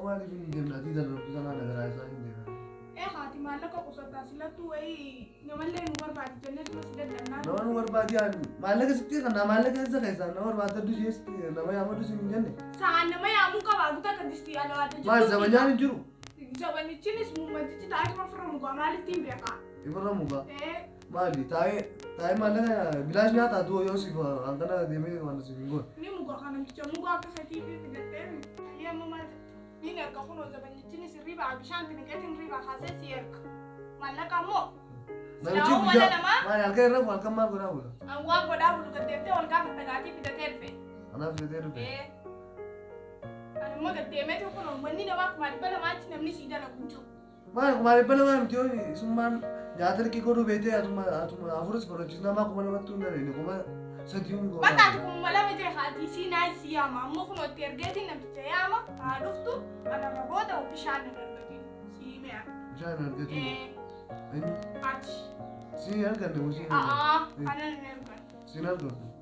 Maaliif hin deemne ati darbu sanaa nagaraa isaa hin deemne. Ee haati maallaqa qusataa silattuu wayii namallee nu barbaadi jennee tuma si dadhabnaa. Nama nu barbaadi yaani maallaqa sitti kannaa maallaqa isa keessaa nama barbaadaddu ishee sitti nama yaamaddu siin hin jenne. Sa'aan nama yaamuu qabaa guutaa kan distii ala waadda Maal zabanyaan hin jiru? Zabanichinis muummatichi taa'ee tuma firra mukaa maalittiin beekaa? Ifirra mukaa. Ee Maali taa'ee taa'ee maallaqa bilaash nyaataa du'o yoo siif halkana deemee waan siif hin goone. Ni muka kan namticha muka akka keetii fi fidattee ayyee amma maal ni erga kunoo zabanichinis hirribaa bishaan tinqeetiin hirribaa kaasee si erga. Maallaqa ammoo Namichi Silaa'uu mana guyyaa namaa maali halkan irra halkan maal godhaa bula? waan godhaa bulu gaddeemtee ol gaafa tagaatii fidatee dhufe. Anaaf fidatee dhufe. Ee. Ani immoo gaddeemeeti kunoo wanni namaa 200,000 namni sii dalagu hin jiru. Maali 200,000 miti yoo isummaan nyaata liqii godhuu beetee atuma atuma afuris fudhachiis namaa 2,000 hin dandeenye 3,000 hin godhaa. Bakka ati 2,000 jee haati sii naa si yaama ammoo kunoo itti ergeetiin namticha yaama haa dhuftu anarra booda bishaan hin argatiin sii mi'a. Bishaan hin argatiin. Ee Eenyu? ati. Siin hin arganne moo siin hin arganne? A'aa anan hin argan. Siin arganne.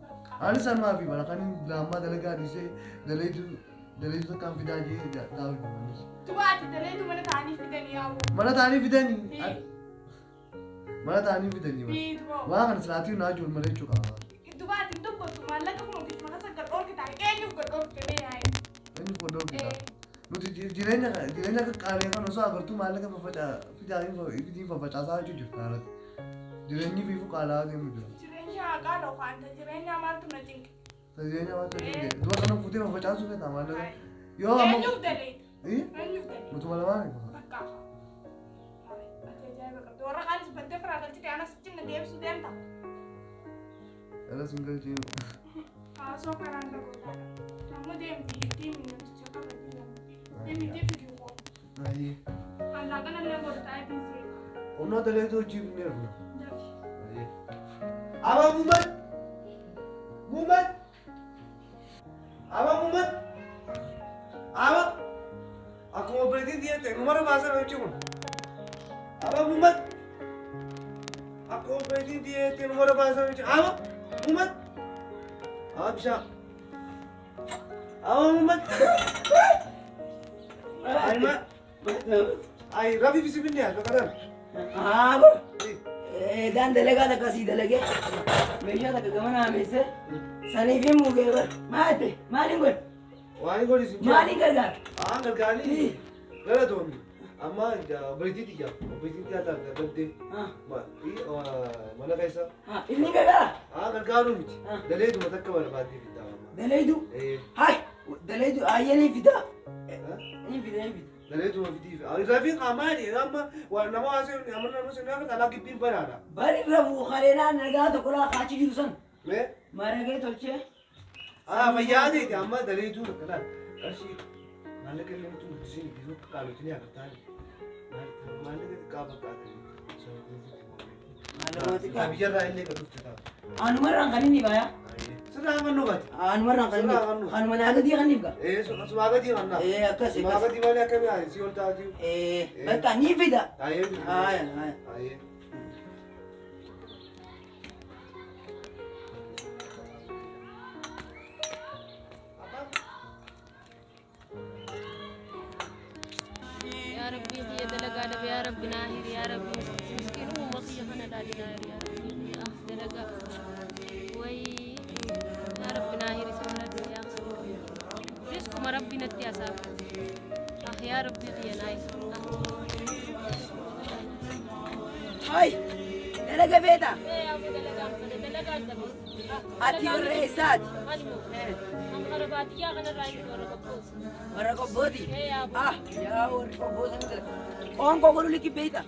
Ani sanumaa fi bara kan lammaa dalagaa dhiisee daleetu daleetu takkaan fidaa jee taa'u jiru. Tuba ati daleetu mana ta'anii fidanii yaa'u. Mana ta'anii fidanii. Mana ta'anii fidanii. Bii tuba. Waa kana silaatii naa jiru malee jechuudha. Duba ati hin dubbattu maallaqa kun ofiif maqasa gad dhoorkitaa eenyuuf gad dhoorkite yaa'e. Eenyuuf gad dhoorkitaa? Nuti jireenya jireenya akka qaalee kan osoo agartuu maallaqa fidiin faffacaasaa jechuu jirta irratti. Jireenyi fiifu qaalaa deemu jira. Jireenya haqaa loofaanta jireenya maaltu na cinqe. Jireenya maaltu na cinqe? Duba kana fuutee faffacaasuu feeta maallaqa. Yoo amma. Eenyuuf daleeta? Eenyuuf daleeta? Nutuma lamaani. Bakka. Ati ajaa'iba qabda. Warra kaanis baddee firaa galchite anas cinna deebisuu deemta. Anas hin galchiinu. Haasoo karaan dhagootaadha. Ammoo deemti ittiin namticha qabatti. Deemti fiduu koo. Ayyee. Mallaqa nallee godhu taa'eetiin seera. Humna daleetu hojii finnee dhufna. Dafi. Ayyee. Aba Muhammad! Muhammad! Aba Muhammad! Aba! Akkuma obboleettiin dhiyeette numara baasan namichi kun. Aba Muhammad! Akkuma obboleettiin dhiyeette numara baasan namichi. Aba Muhammad! Aba bishaan. Aba Muhammad! Ay ma. Ay rafi fi si finne as bakka Haa Daan dalagaa takka sii dalagee meeshaa takka gama naameesse saniif hin mugee bar maal maaliin godhe Waan godhi si maaliin gargaara? Haa gargaarni galatoomi. Amma obboleettii xiyyaa obboleettii xiyyaa taate baddee mana keessa. Inni gargaara? Haa gargaaruu miti. Daleetuma takka barbaaddee fiddaa. Daleetu? Hai daleetu ayyee ni fidaa. Ni fida ni fida. Daleetuma fidiif. Rafiin qaamaani amma nama haasee amma nama sinaa kan alaa gibbiin banaadha. Bari rafuu kareeraan nagaa tokko laa kaachi jiru san. Mee? Maragee tolchee. Haa fayyaa ta'e amma daleetuu kanaan qarshii maallaqa illee nuti guddisiin yeroo qaalotiin agartaan maallaqa xiqqaa fakkaatan. Biyyarraa illee kan dhufte ta'a. Anumarraan kan inni baayaa. Sirraa kan dhugate. Anumarraan kan inni. Anuma naa gadii kan inni gaa. Ee sumaa gadii kan naa. Ee akkas Sumaa gadii malee akkamii si ol taati. Ee bakka ni fida. Ayyee. Haaya haaya. Ayyee. يا ربي هي دلقا دب يا ربي ناهر يا ربي مسكين ومخي خنا دالي ناهر يا ربي دلقا وي يا ربي ناهر سمرت يا رزق ما ربي نتي أساب يا ربي هي ناهر هاي دلقا بيتا يا أبو دلقا دلقا دب أتي الرئيسات warra qobbooti ah yaa warri qobboo san jira qoonqoo godhu likki beeyta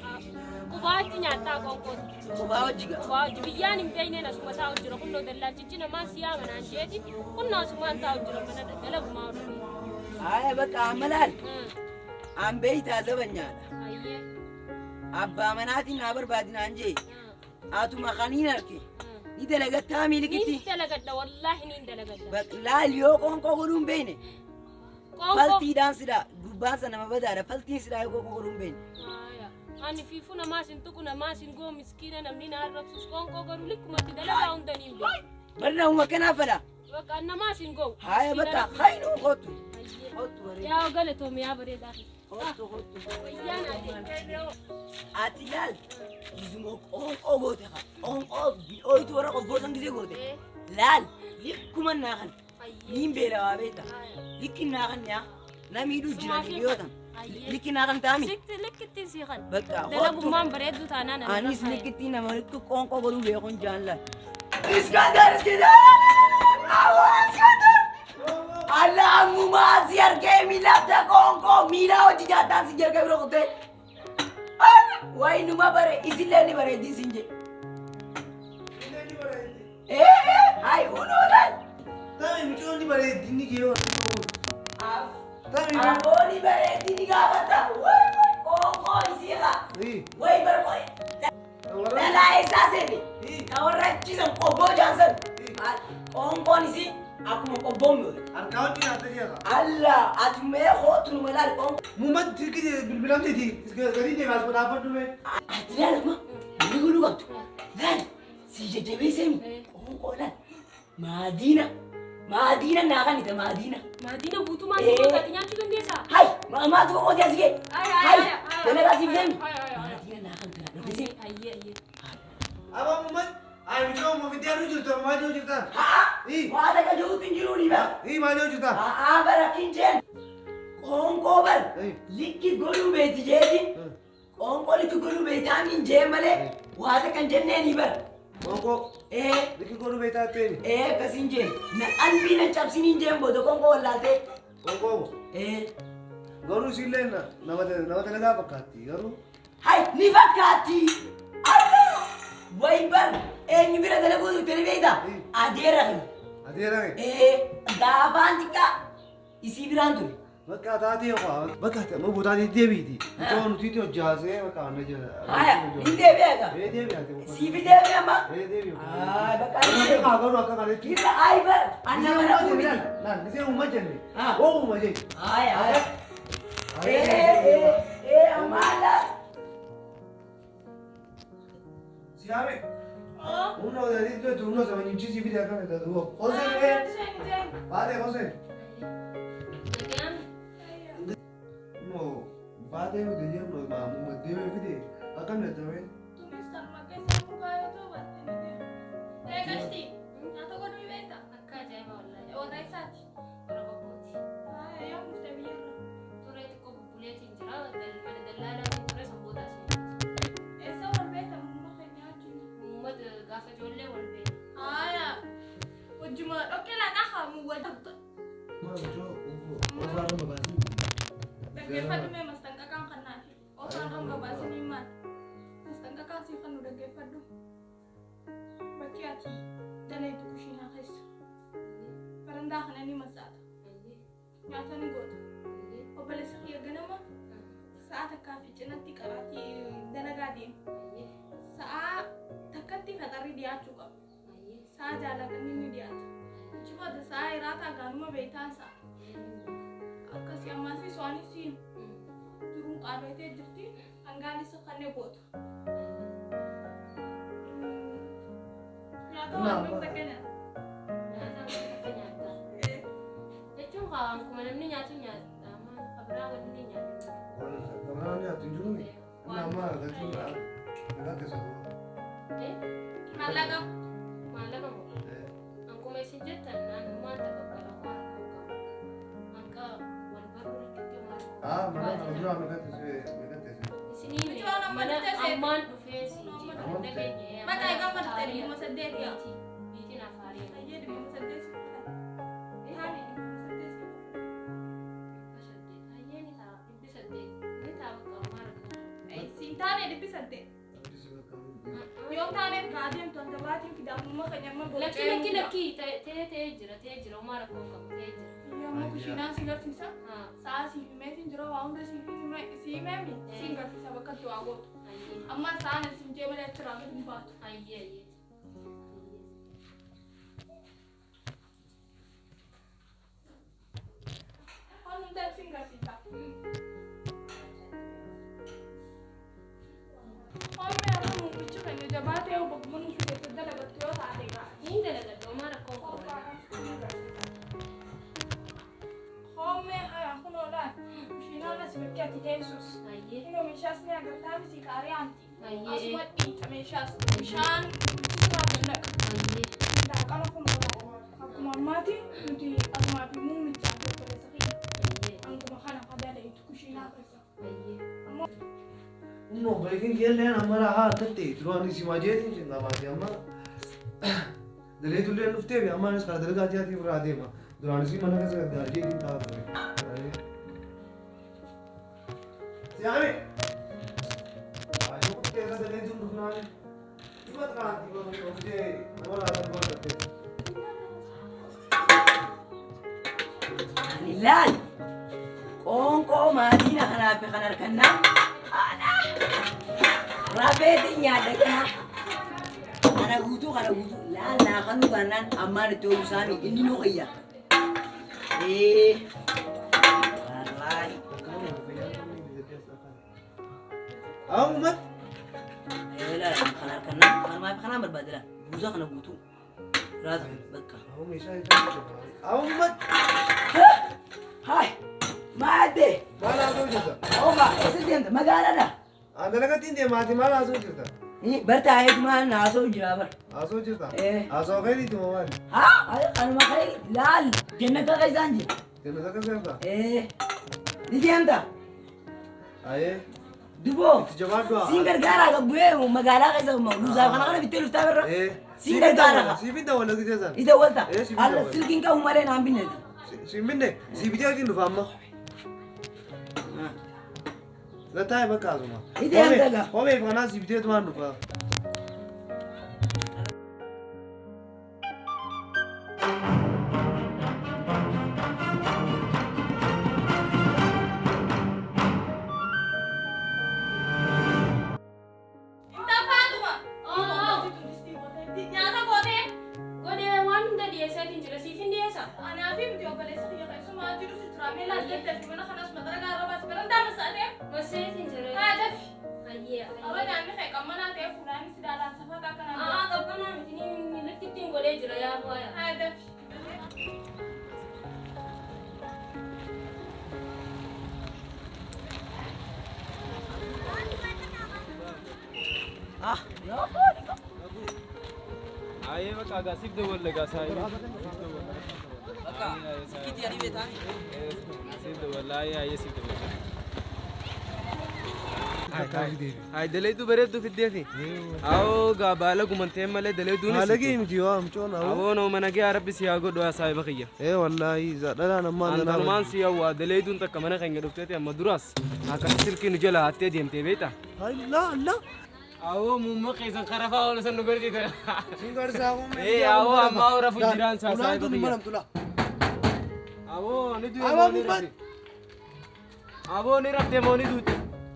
Qubaatti nyaattaa qoonqooti. Qubaa hojii gaa. Qubaa hojii biyyaan hin beekneen asuma taa'u jira kunnoo dallaalchichi namaan si yaama naan jeeti kunnoo asumaan taa'u jira mana dalagumaa hodhu. Haaya bakka amma laal. An beeytaa zabanyaadha. Ayyee. Abbaa manaatiin naa barbaadi naan jee. Atuma kaniin arke. Ni dalagattaa miilikitti. Ni dalagadha wallaahi ni dalagadha. Laal yoo qoonqoo godhuu hin beekne. Faltiidhaan sidhaa gubbaan sana nama badaadha faltiin sidhaa yoo qoonqoo godhuu hin beekne. Ani fiifuu namaa sin tuqu namaa sin goo miskiina namni na arrabsus qoonqoo godhu likkumatti dalagaa hunda ni hin beeku. Barri nama akkanaa fedha. Bakka namaa sin goo. Haaya bakka haynuu kootu. Hottu bareeda. Yaa galatoomi yaa bareedaa. Hottu hottu. Wayyaa naate. Ati laal gizmoo qoonqoo goote haa. Qoonqoo ooyitu warra qobboosan gisee goote. Laal likkuma naa kan. Niin beela waa beekta. Likki naa kan yaa. Namiidhu jira dhiyootan. Likki naa kan taami. Likkittiin sii kan. Bakka hottu. Dalagummaan bareedduu taanaan Anis likkitti nama likki qoonqoo godhuu beekuun jaalladha. Iskandar Iskandar! Awwa Iskandar! Alla ammumaa si argee miilabda qoonqoo miilaa hojii jaataan si jalqabe bira kutee. Alla wayi numa bare isillee ni bareeddi isin je. Ee hai unoo laal. Tami mucaan ni bareeddi ni kee waan Tami. Aboo ni bareeddi ni gaafata. Wayi wayi qoonqoo isii haa. Wayi barqoo. Dhalaa eessaa seete? Ka warra achiisan qobboo jaansan. Qoonqoon isii akkuma qobboon mi'oota. Harkaa hojii nyaata jira. Alla ati mee hootu numa laali qoonqoo. Muummat tirki bilbilamteeti gadi deemaa as badhaafadhu mee. Ati laal amma namni godhuu qabdu. Laal si jajjabeessemi qoonqoo laal. Maadiina maadiina naa kan ita maadiina. Maadiina guutummaa ni ati nyaachuu dandeessaa? Hai maatu qooti as gee. Hai dalagaa siif deemi. Maadiina naa kan tana dhageessee. Ayyee ayyee. Aba muummat ay mucaan muummitti yaaduu jirtu maal yoo jirtan? Haa waa takka jiruutti hin jiruu ni bara. Ii maal yoo jirtan? Haa bara kinjeen. Qoonqoo bar likki godhuu beeti jeeti. Qoonqoo likki godhuu beetaa min jee malee waa takka hin jennee ni bara. Qoonqoo. Ee. Likki godhuu beetaa ta'e. Ee akkasiin jeen. Na qalbii na cabsiniin jeen booda qoonqoo wallaaltee. Qoonqoo. Ee. Garuu isillee nama dalagaa fakkaatti garuu. Hai ni fakkaatti. Allah! Wayi bar eenyu bira dalaguu turte ni beektaa? Adeera kan. Adeera kan. Ee gaafaan xiqqaa isii biraan ture. Bakka taatee waa bakka amma boodaa deebiiti. Mucaan nuti itti hojjaasee bakka anna jira. Haya hin deebi'e egaa. Ee deebi'e. Siif deebi'e amma. Ee deebi'e. Haa bakka inni deebi'e. Garuu akka kanatti. Irra ayi bar anna mana fuumi. Naan nisee uuma jenne. Oo uuma jenne. Haya haya. Ee ee ee amala. Siame. Uno de uno se mangici fide acá me tatuó. José, vale, José. No, vale, de yo no mamu, debe fide. Acá me tatué. Tu me estás ma que se mugayo to batte ne. Eh, gasti. Nyaata godhu ni beekta? Akka ajaa'iba wallahi. Warra isaati. Warra qobbooti. Haa, yaa mufte biyyarra. Turee xiqqoo bubbuleetiin jira. Mana dallaalaatiin ture sanboota asii. Eessa wal beekta mumma keenya wajjin? Uummata gaafa ijoollee wal beekna. Haaya. Wajjuma dhoqqee laaqaa haa muwwata. Dhaggeeffadhu mee mastanqaqaan kannaafi. Osoo kan gabaasanii maal? Mastanqaqaan siif kan nu dhaggeeffadhu. Bakki ati dalaytu kushiinaa keessa. Barandaa kana ni masaata. Nyaata ni goota. Obboleessa kiyya ganama sa'a takkaa fi cinatti qaraatii dalagaa deema. Sa'a takkatti faxarri dhiyaachuu qaba. Sa'a jaalatanii ni dhiyaata. Achi booda sa'a hiraataa gaanuma beektaa sa'a. Akkasii ammaasii so'anis jiruun qaalootee jirti hangaanis kanneen goota. Nyaata waan beekta kenna. Nyaata waan takka nyaata. Jechuun akkuma namni nyaatu nyaata. Kabiraa wanni nyaatu. Kabiraa nyaatu hin jiru mi? Nama gatii nagaa keessa jiru. Maallaqa. Maallaqa moo? Akkuma isin jettan naannummaan takabbala waan rakkoo qabu. Akka wal baruu riqitti waan Ah, mana dura meeqa teessee meeqa teessee? Isinii mana ammaan dhufee siin jedhu dhageenye. Maqaa egaa mana ta'e 8 yaa. Biitiin afaariin. Ayyee 8 si fudhata. Ihaani 8 si fudhata. 8 ayyee ni ta'a 8 ni ta'a bakka ammaa rakkoo. Siin taane 8. Yoo taaneef gaadeemtu hanga fidaafummaa kan amma Lakki lakki lakki ta'ee ta'ee jira ta'ee jira homaa rakkoo hin qabu ta'ee jira. Yommuu kushiinaan si garsiisa sa'a siif himeetiin jira waa hunda siif himeemi siin garsiisa bakka itti waa gootu. Amma sa'aan isin jee malee achirraa gadi hin baatu. Ayyee ayyee. Waan hunda siin garsiisa. Hoomee akka muummichi keenya jabaa ta'e bakkuma nuti keessatti dalagattu yoo taate gaa. Niin dalagadhu homaa rakkoo hin qabu. Hoomee As bakki ati teessus. Ayyee. Kunoo meeshaas ni agartaa miti qaarii aanti. Ayyee. Asuma dhiita meeshaas bishaan sirraa naqa. Ayyee. Daaqama kun akkuma ammaati nuti asumaa fi muummichaa fi obboleessa kiyya. Ayyee. Hanguma kana qadaaleetu kushiinaa keessa. Ayyee. Ammoo No, beekin keelleen amma rahaa addatti duraan isi majeetiin cinna baate amma daleetullee dhuftee fi amma anis karaa dalagaa jaatii biraa deema duraan isi mana keessa gargaarjeetiin ta'a ture. Siyaame! Ayyoo kuttee irra daleetuun dhufnaan dhufat kanaatti oftee nama laatan godhatte. Ani laal qoonqoo maatiin kanaa fi kan harkannaa rafeetiin nyaadha kana kana guutuu kana guutuu laal naa kan dhugannaan ammaan itti oolu saami inni nu qiyya. Ee wallaahi. Haa uummat! Ee laal kan harkannaa kanumaa fi kanaan barbaade laal buusaa kana guutuu raata bakka. Haa meeshaa isaa Haa uummat! Haay maadde Maal haasa'u jirta? ofa eessa deemta magaalaadha. Aan dalagatiin deemaati maal haasa'u jirta? Bartaa eegumaan haasa'u jira bar. Haasa'u jirta? Ee. Haasa'u keetiiti moo maali? Haa kanuma kee laal jannata keessaan jira. Jannata keessa jirta? Ee ni deemta. Ayee. Duboo. Itti jabaadhu haa. Siin gargaaraa kan bu'ee magaalaa keessa luusaa kana kana bittee luftaa birra. Ee. Siin gargaara ka. Siif hin dawwala gisee sana. Ida walta. Ee, siif hin Alla dawwala. silkiin qabu malee naan binneeti. Siin binne sii bitee wajjin dhufa amma. Lataa bakka asuma. Ida deemta gaa. Kophee kanaa sii bitee tumaan dhufa. Inta Faatuma. Oo. Nyaata gootee. Godhee waan hunda dhiyeessaatiin jira. Siif hin dhiyeessa. Anaa fi miti obboleessa kiyya keessumaa jiru si tura. Mee laal jettee mana kanas madara gaara baas barandaa masaatee. Maseetiin jira. Haa dafi. Ayyee. Aba nyaanni kee qammanaa ta'e fuulaanis ilaalaan safataa akkanaa. Aa qabbanaa miti ni lakki ittiin godhee jira yaa bu'aa. Haa dafi. Ah yoo. Ayyee bakka gaa siif dawwalla gaa saayiba. Bakka sikitti ani beekami. Siif dawwalla ayyee ayyee siif dawwalla. Hayi daleetu bareedduu fiddeefi. Awoo gaa baala gumantee malee daleetuunis. Haala gee miti yoo amcoon awoo. Awoo noo mana gee rabbi si haa godhu haa saayiba kiyya. Ee wallaahi dhalaan ammaa danaa. Antanumaan si hawwaa daleetuun takka mana keenya dhufteeti amma duraas akkasi silkii nu jala hattee deemtee beektaa. Allah Allah. Awoo muumma keessan karafaa oolu san nu garsiisa. Siin garsaa kun. Ee awoo ammaa hora fujjiraan saa Ulaan saayiba tun kiyya. maramtula. Awoo ni du'e Awoo moo ni muummat. rafte? Awoo ni rafte moo ni duute?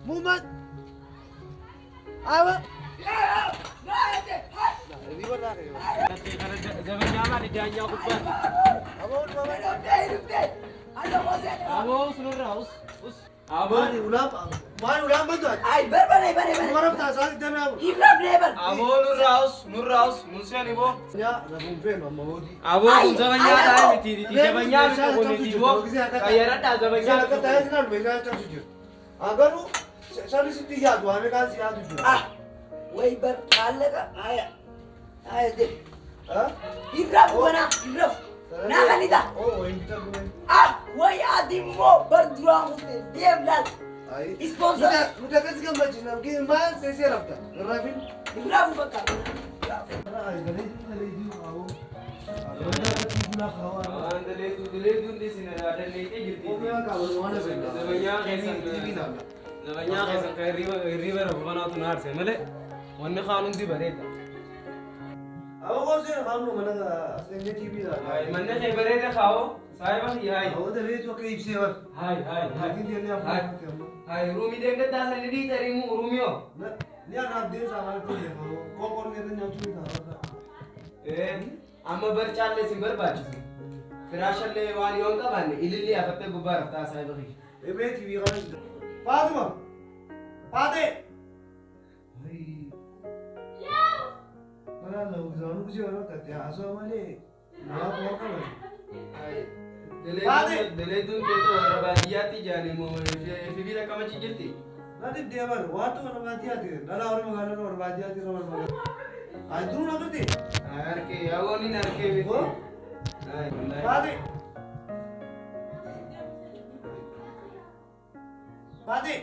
Muummat. Awoo. Zabanyaa maali daanyaa gubbaatti? Awoo muummat. Dhuftee dhuftee. Alla qosee. Awoo us nurraa us us. Awoo Maali ulaan maali ulaan bantu ati? Ay barbare bare bare. Maramtaa isaa digdamii afur. Irra bar. Awoo nurraa us nurraa us nunseen iboo. Yaa rafuun feenu amma hoodii. Awoo kun Ay, zabanyaa ay, taa'e awoo. miti ti zabanyaa miti kun iboo. Qayyaradhaa zabanyaa Isaan akka miti. taa'ee jiran meeshaa cabsu jiru. Garuu sharri sitti yaadu waan meeqaan si yaadu jiru. Ah way bar maallaqa haya haya de. Ah? Irra bu'ana irra. Naa kanita. Oo wayin bitaa gumee. Ah way ati immoo bar duraan kutte deem laal. Ayi. Sponsor. Nuti akkas gammachiisna maal seesee rafta. Rafin. Irra bu bakka. Waan daleetu daleetuun dhiisina daleetee jirti. Zabanyaa keessan zabanyaa keessan kan hirriba hirriba rafu kanaatu na aarse malee wanni kaan hundi bareeda. Manni kee bareeda kaa'oo saayiba kiyya hayi. Hayi hayi hayi. Hayi ruumii deeggaddaa sani dhiitanii muu ruumiyoo. Amma barcaallee si barbaachisu. Firaashallee waan yoo hin qabaanne ilillee afattee gubbaa raftaa saayiba kiyya. Faatuma! Faatee! Mana lawuzaan gusii waan akka haasawaa malee nama kuma qaban. Daleetuun keetu warra baadiyyaatti ijaane moo fi bira kamachi jirti? Nadi deeman waatu warra baadiyyaati. Dhala warra magaalaa warra baadiyyaati warra magaalaa. Ay duruu na garte. Harkee yaa'oon hin harkee miti. Baate. Baate.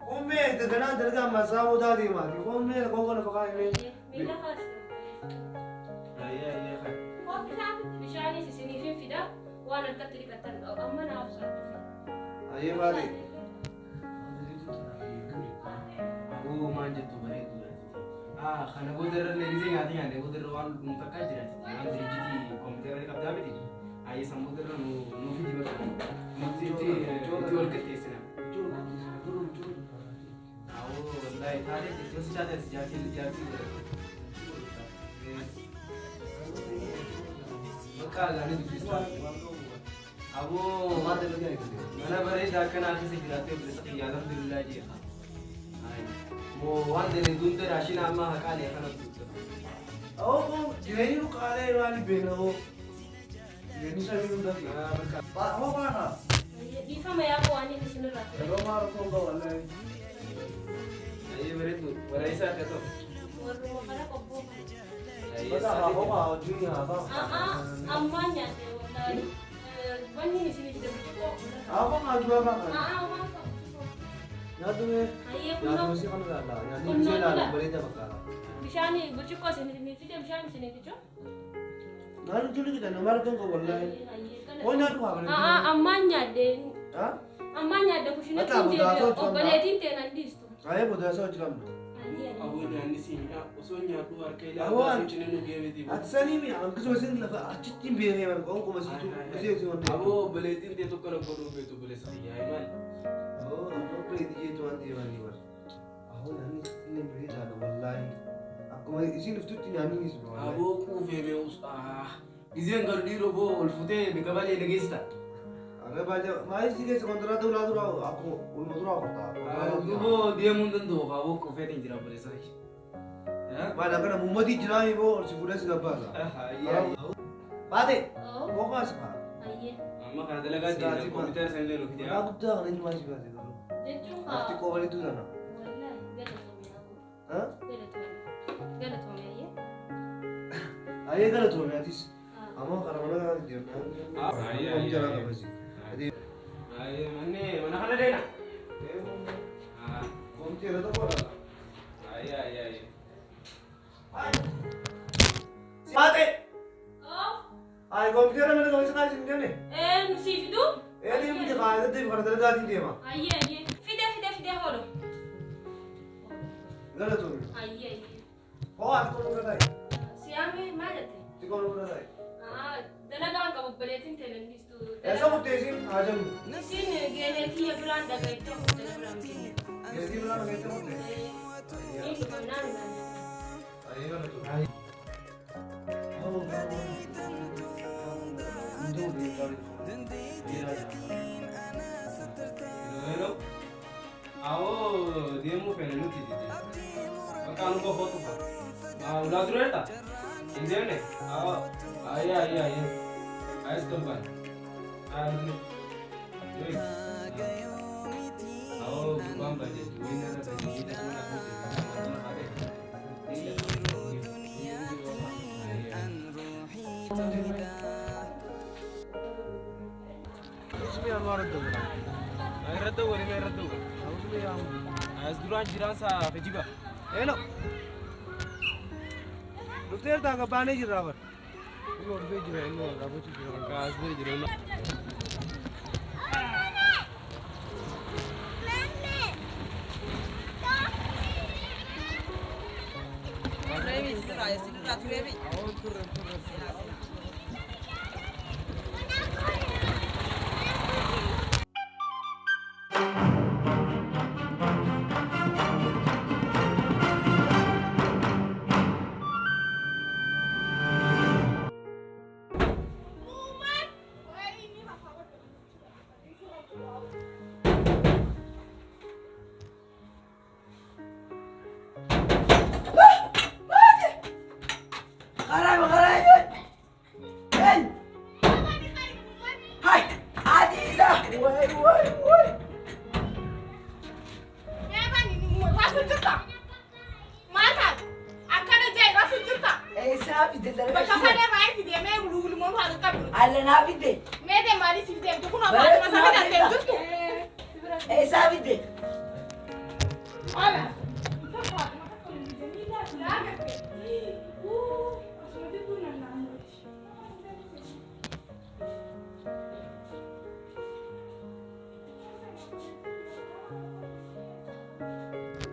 Koomee daganaa dalgaa masaa boodaa deemaati. Koomee qoonqoo lafa kaa'imee. Miila kaase. Bishaanis isiniif hin fida waan harkatti dhiqatan amma naaf saatu. Ayyee baate. Aboo maal jettu bareedu. Kana booda irra gisee nyaata nyaanne booda irra waan nu takkaa jiraati. Waan dirjitii kompiitara qabdaa miti. Ayyee san booda irra nu fidi bakka. Nuti itti wal qixxeessina. Awoo wallaahi taatee jirti osoo taatee jaartii jaartii godhate. Bakka gaanii dubbistaa. Aboo mana bareedaa akkanaa keessa jiraattee bilisa xiyyaa alhamdulillah jee. Moo waan daleeduun raashin amma haqaalee kana tuuta. Awoo jireenyi nu qaalee maali beekna hoo. Jireenyi sadii nu dhabe. Hoo baana. Dhiifama yaa waan inni isinirraa ture. Yeroo maal koo qabu wallaahi. Ayyee bareedu warra isaa akka ta'u. Warruma kana qobboo kana. Bata haa hoo hojii haa ba'a. Ammaan nyaate wallaahi. Wanni isinii fide burcuqqoo. Haa hoo haa dura ba'a. Waan qabu. Nyaatu mee. Ayyee Nyaatu kunnoo. si kana laala. Nyaanni si laala bareeda fakkaata. Bishaan burcuqqoo isinii fide bishaan isinii fidu. Nyaanni tuli kita nama argan koo wallaahi. Hoo nyaatu haa bareedu. Ammaan nyaadde. Haa? Ammaan nyaadde kushinatti Mataa hin bodaa deebi'u. osoo Obboleettiin teenan dhiistu. Ayyee bodaa isaa hojii Aboo nyaanni si miidhaa osoo nyaadhu harka Aboo ilaalaa cina nu geemiti. Ati sanii mi hanqisuma isin lafa achitti hin beekne man qoonquma situ isee si wanti. Aboo obboleettiin tee tokko rakkoo dhuunfeetu obboleessa xiyyaa maali? Aboo obboleettii jeetu waan deemanii bar. Aboo nyaanni inni bareedaadha wallaahi. Akkuma isin dhuftutti nyaanni ni isin wallaahi. Aboo quufee beekus gizeen galu dhiiroo boo ol futee gabalee dhageessita. Aga baay'ee maayii si keessa kontiraata ulaa duraa akkuma ulma duraa qortaa. Duboo deemuu hin danda'u aboo quufeetiin jira obboleessa kiyya. Maal akkana muummatii jiraa boo ol si fuudhee si gabbaasa. Baate. Qoqaa si faa. Ayyee. Amma kana dalagaa deemna kompiitara sanillee nu fide. Maqaa guddaa kana eenyumaa si baase garuu. Jechuun Ati haa. qobalee sana. Wallaahi galatoomii aboo. Haa? Galatoomii. Galatoomii ayyee. Ayyee galatoomii atis. Amma kana mana kana deemna. Kompiitara qabasi. Manni mana kana deena. Kompiitara tokko dha. Baate. Ay kompiitara mana qabasi kaasi hin jenne. Nu sii fiduu? Eelii miti kaayatatti kana dalagaatiin deema. Ayyee ayyee. Fide fide fide hoolo. Galatoomii. Ayyee ayyee. Hoo ati qomoo bira taa'i. Siyaamee maal jette? Ati qomoo bira taa'i. Dalagaan qabu obboleettiin teenan dhiistu. Eessa kutteesiin haa jennu. Isin geeleetii biraan dhaga'ittee kuttee biraan kenne. Geetii biraan dhaga'ittee kuttee. Ni dhufa naan naan. Ayyee galatoomii. Hello. Awoo deemuu feene nuti dide. Bakka anu koo footu fa. Ulaa dureerta? Hin deemne? Awoo. Ayyee ayyee ayyee. Ayis tolbaan. Haa dhufne. Yoy. Awoo gurbaan baay'ee wayii narra baay'ee hidha mana hojjetu. As duraan jiraan isaa geejjiba. Hello. Dhufteertaa gabbaanee jirraa bar. Inni dhufee jira inni dhaabbachuu jira. As bira jira. Karay, karay. Way way way. Mee bani rafu jirta. Maal taate? Akkana jee rafu jirta. Eessaa fidde Bakka dalagaa? kana irraa itti deemee gulgulmoon haa qaqqabnu. Alla naa fidde. Mee deemaanii siif deemtu kun Faatuma sabida deemtu jirtu. Eessaa fidde? Hola. Inta Faatuma takka jamiila laa garte. Osuma jidduu nan naannooti.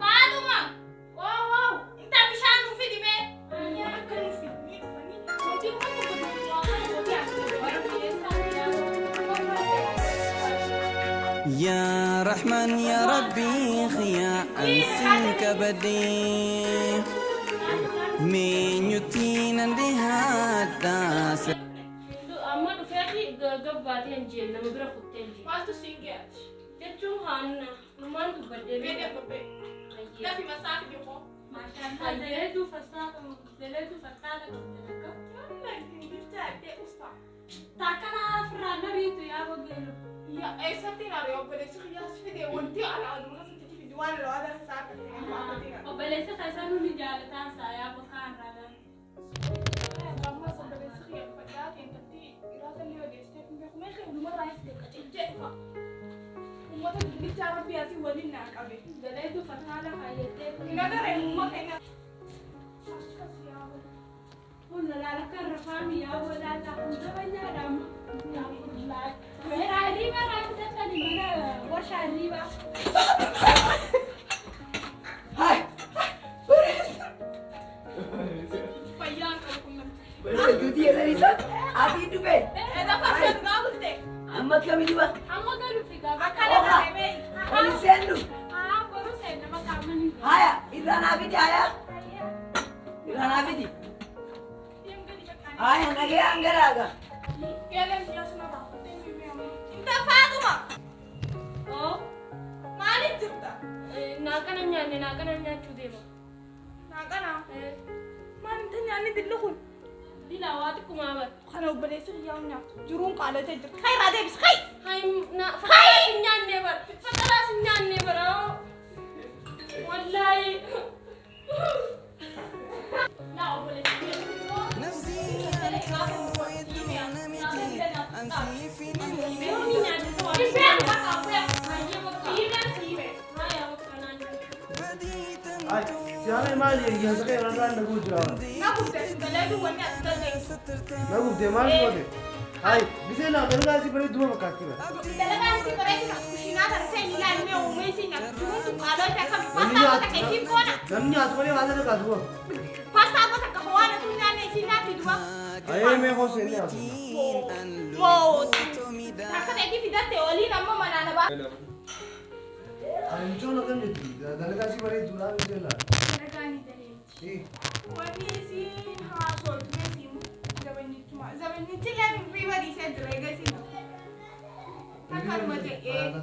Faatuma! Wow! Inta bishaan nuu fidi mee? Akka nuu fidi ni dhufanii. Wanti kun tokko tokko waan kana gootee يا رحمن يا ربي خيا أنسنك بدي من يتين بهذا. Amma dhufeeti gabbaatee hin jeen nama bira kuttee hin jeen. Maaltu siin ge'aati? Jechuun haan numaan dubbadhee Mee deebi'ee. Lafi masaa fi dhiqoo. Daleetuu fassaata daleetuu fassaata qabdi akka. Taakana ofirraa nariitu yaa bogeelu. Yaa eessatti nari obboleessi kiyyaas fide wanti ala aduu keessatti fide waan loo adda isaa akka ta'e maal Obboleessi keessaa nuni jaalataan isaa yaa bokkaan raagaan. Ammas obboleessi kiyya fadhaa keentatti iraata illee odeessitee kun beeku meeqa hundumarraa is qaqqacee dhufa. Uummata gilgilchaa rabbi asii waliin naa qabe. Daleetuu fassaata kaayyatee. Hin agarree uummata hin akkas yaa Kun laala kan rafaami yaa walaala kun zabanyaadhaam. Meeraa riba raabtatani mana warshaa riba. Hai. Fayyaan qabu kun namti. Bareedduuti jedhanii isa. Ati dhufe. Lafa ishee dhugaa bulte. Amma akkamii duba? Amma galu figaa. Akkana deemee. Oli seennu. Haa boru seenna bakka amma ni. Haya irraa naa fidi haya. Irraa naa fidi. Deem gadi bakka. Haya nagee hangaraaga. Galeen biyya sana baafattee mi'e amma. Inta Faatuma. Oo. Maaliif jirta? Naaqana nyaanne naaqana nyaachuu deema. Naaqana. Maal inta nyaanni dilli kun? Dila waa xiqqumaa bara. Kana obboleessi kiyyaa nyaatu. Jiruun qaalatee jirti. Kai irraa deebis kai. Hai na fatalaas hin nyaanne bara. Fatalaas hin nyaanne bara. Wallaahi. Laa obboleessi kiyya. نفسي أنسي في Beekni nyaanne sababa. Hin beeku bakka beeku. Hayyee bakka. Siibee siibee. Haaya bakka naannoo. بديت Ay, siyaana maali eeggansa kee irraa na guutuu. Na gubdee dalagu wanni as dandeessu. Na gubdee maal goote? Ay, bisee naa dalagaa si bareedduma fakkaatti bara. Dalagaan si bareedina kushiinaa tana seen ilaalmee uumee si nyaatu. Jiruun tun qaalota akkami paastaa goota kan isiin goona. Namni nyaatu malee waan dalagaa duba. Paastaa goota akka ho'aana tun nyaanne isiin nyaatti duba. Ayee mee hoosee inni nyaatu. Mooti. Akka ta'etti fidatte oliin amma manaa na ba'a. Ay, mucoon akkam jetti? Dalagaa si bareedduudha bisee laa. Dalagaan ni daleetti. Wanni isiin haasootu meesiimu zabanyichuma. Zabanyichi leen riba dhiisee jira egaa isiin. Takka jedhee.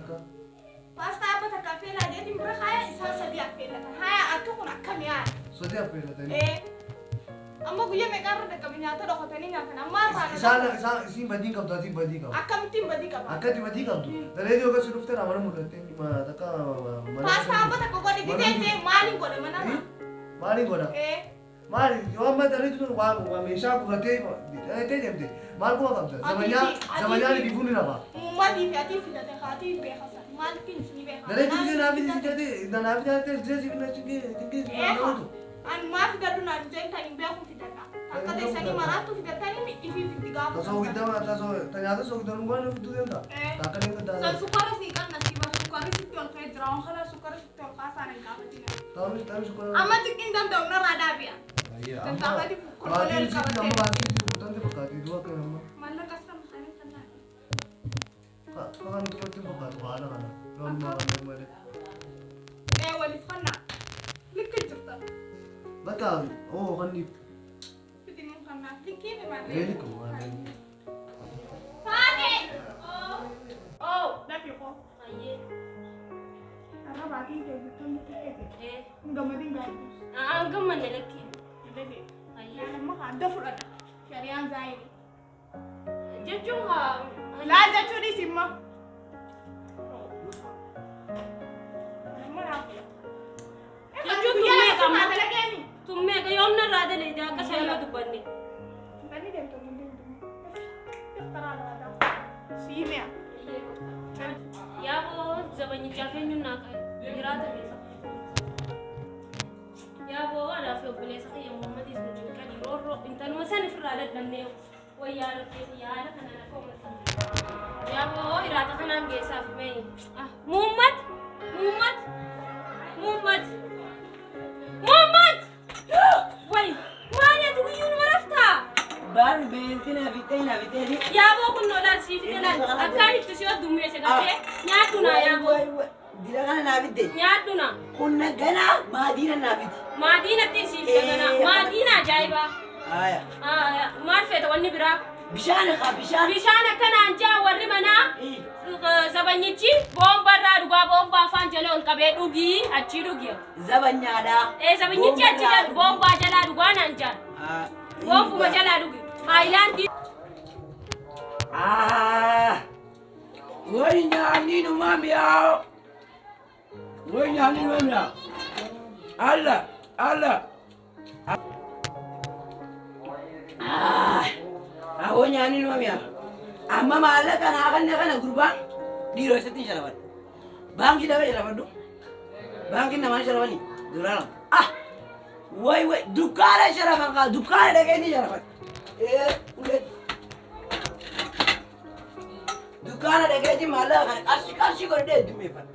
Paastaa abba takka affeelaa jedhin bira haya isaan sadii affeelatan. Haya akka kun akkami haa? Sadii affeelatanii. Amma guyyaa meeqarra dhaqqabe nyaata dhokatanii nyaatan amma irraa Isaan isaan isiin badii qabdu atiin badii qabdu. Akkamittiin badii qaba? Akkatti badii qabdu. Daleetii yookaan si dhuftee mana mul'attee takka mana. Paastaa abba takka godhi bitee jee maaliin godha mana? Maaliin godha? Maali yoo amma daleetii tun waa meeshaa guuratee daleetee deemte maal kuma qabda? Zamanyaan bifuun ni rafa. Uummatii fi atii fidate haatii beekasan maalittiin isinii beekaa? Daleetii bisee naaf itti naaf itti gisee si finna cingee. Ani maa fidadhu naan jeen kan hin beeku fidadha. Akka teessanii maraattu fidattanii ifiif itti gaafa. Tasoo giddaa tasoo nyaata soo giddaa dhugaan fiduu deemta. Takka deemta San taata. sukkaara sii qabna sii bar sukkaarri sitti ol ka'ee jira. Waan kana sukkaarri sitti ol kaasaa nan gaafatina. Taa'uun taa'uun sukkaara. Amma xiqqin danda'u narraa dhaabi'a. Danda'amati kolkolee ol Baatiin qabattee. amma baatiin guutamte fakkaatti du'a akka nama. Maallaqa as kan isaanii kan laata. Kan duratti fakkaatu haala kana. Yoo amma kana malee. Ee waliif kannaa. Likki jirta. Bakka oo kanniif. Fidiniin kannaa. Likkii fi Ee maallee. likku waan. Faatee! Oo. Lafi koo. Hayyee. Har'a baatiin kee bittoon bitti keete. Ee. Hin gammadin gaariidha. Aan gammanne lakkii. Hayyee. Amma adda fudhadha. Shari'aan zaayini. Jechuun haa. Laal jechuunis immoo. Amma Sirraa dalageemi. Tun meeqa yoom narraa daleete akka san yoo dubbanne. Banni deemtu kun deemtu. Karaa laata. Sii mi'a. Yaa boo zabanyichaaf eenyuun naa qabe jiraata keessa. Yaa boo anaa fi obboleessa kiyya Muhammadis nu cinqanii roorroo intaluma san ofirraa dadhabnee wayyaa rabbii kiyya haala kanaan akka uummata. Yaa boo hiraata kanaan geessaaf mee. Ah Muhammad Muhammad Muhammad Muhammad way maal ati guyyuu numa raftaa? Baal beelti na fixee na fixee. Yaa boo kun nolaan siif fidelaan akkaan itti si oddummeesse gartee nyaadhu naa yaa boo. Dila kana naa fidde. Nyaadhu naa. Kun ganaa maadiina naa fidi. Maadiinatti siif daganaa. Maadiina ajaa'ibaa. Aya. Maal feeta wanni biraa? Bishaan haa bishaan. Bishaan akkanaan jaa warri manaa zabanyichi boombarraa dhugaa boombaa afaan jala ol qabee dhugii achii dhugi. Zabanyaadhaa. Ee zabanyichi achi jala boombaa jalaa dhugaa naan jaa. Boombuma jalaa dhugi. Haayilaandii. Way nyaanni numa mi'aawo. Way nyaanni numa mi'aawo. Alla alla. Awoo nyaanni numa mi'aawo. Amma maallaqa naa kanne kana gurbaan dhiiroo isatti hin sharafadhu. Baankii dhabee sharafadhu. Baankiin namaan sharafani. Duraan. Ah! Way way dukkaana sharafan kaa dukkaana dhaqee ni sharafadhu. Ee ulee. Dukkaana dhaqeeti maallaqa kana qarshii qarshii godhadhee heddummeeffadha.